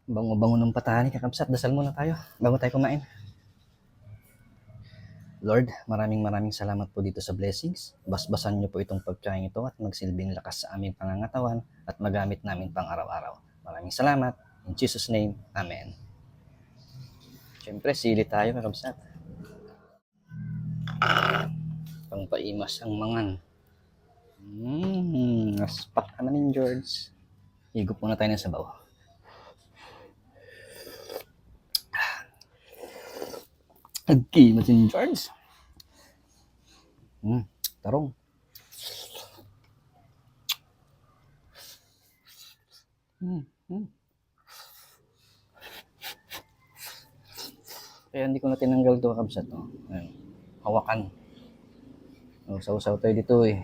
Bango-bango ng patani, kakabsat. Dasal muna tayo bago tayo kumain. Lord, maraming salamat po dito sa blessings. Basbasan niyo po itong pagkain ito at magsilbing lakas sa aming pangangatawan at magamit namin pang araw-araw. Maraming salamat. In Jesus' name, Amen. Siyempre, sili tayo, kakabsat. Pangpaimas ang mangan. Aspak naman ni George. Higop muna tayo ng sabaw. Nagkimas ni George. Tarong. Kaya hindi ko na tinanggal ito, kakabsat. Hawakan. Sausaw tayo dito eh.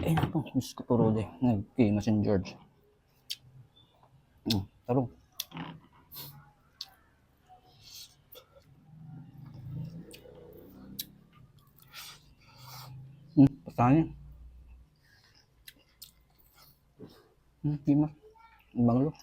Eh, naku, Diyos ko po, Rode. Nagkimas ni George. Tarong. Patani. Kimas. Banglo.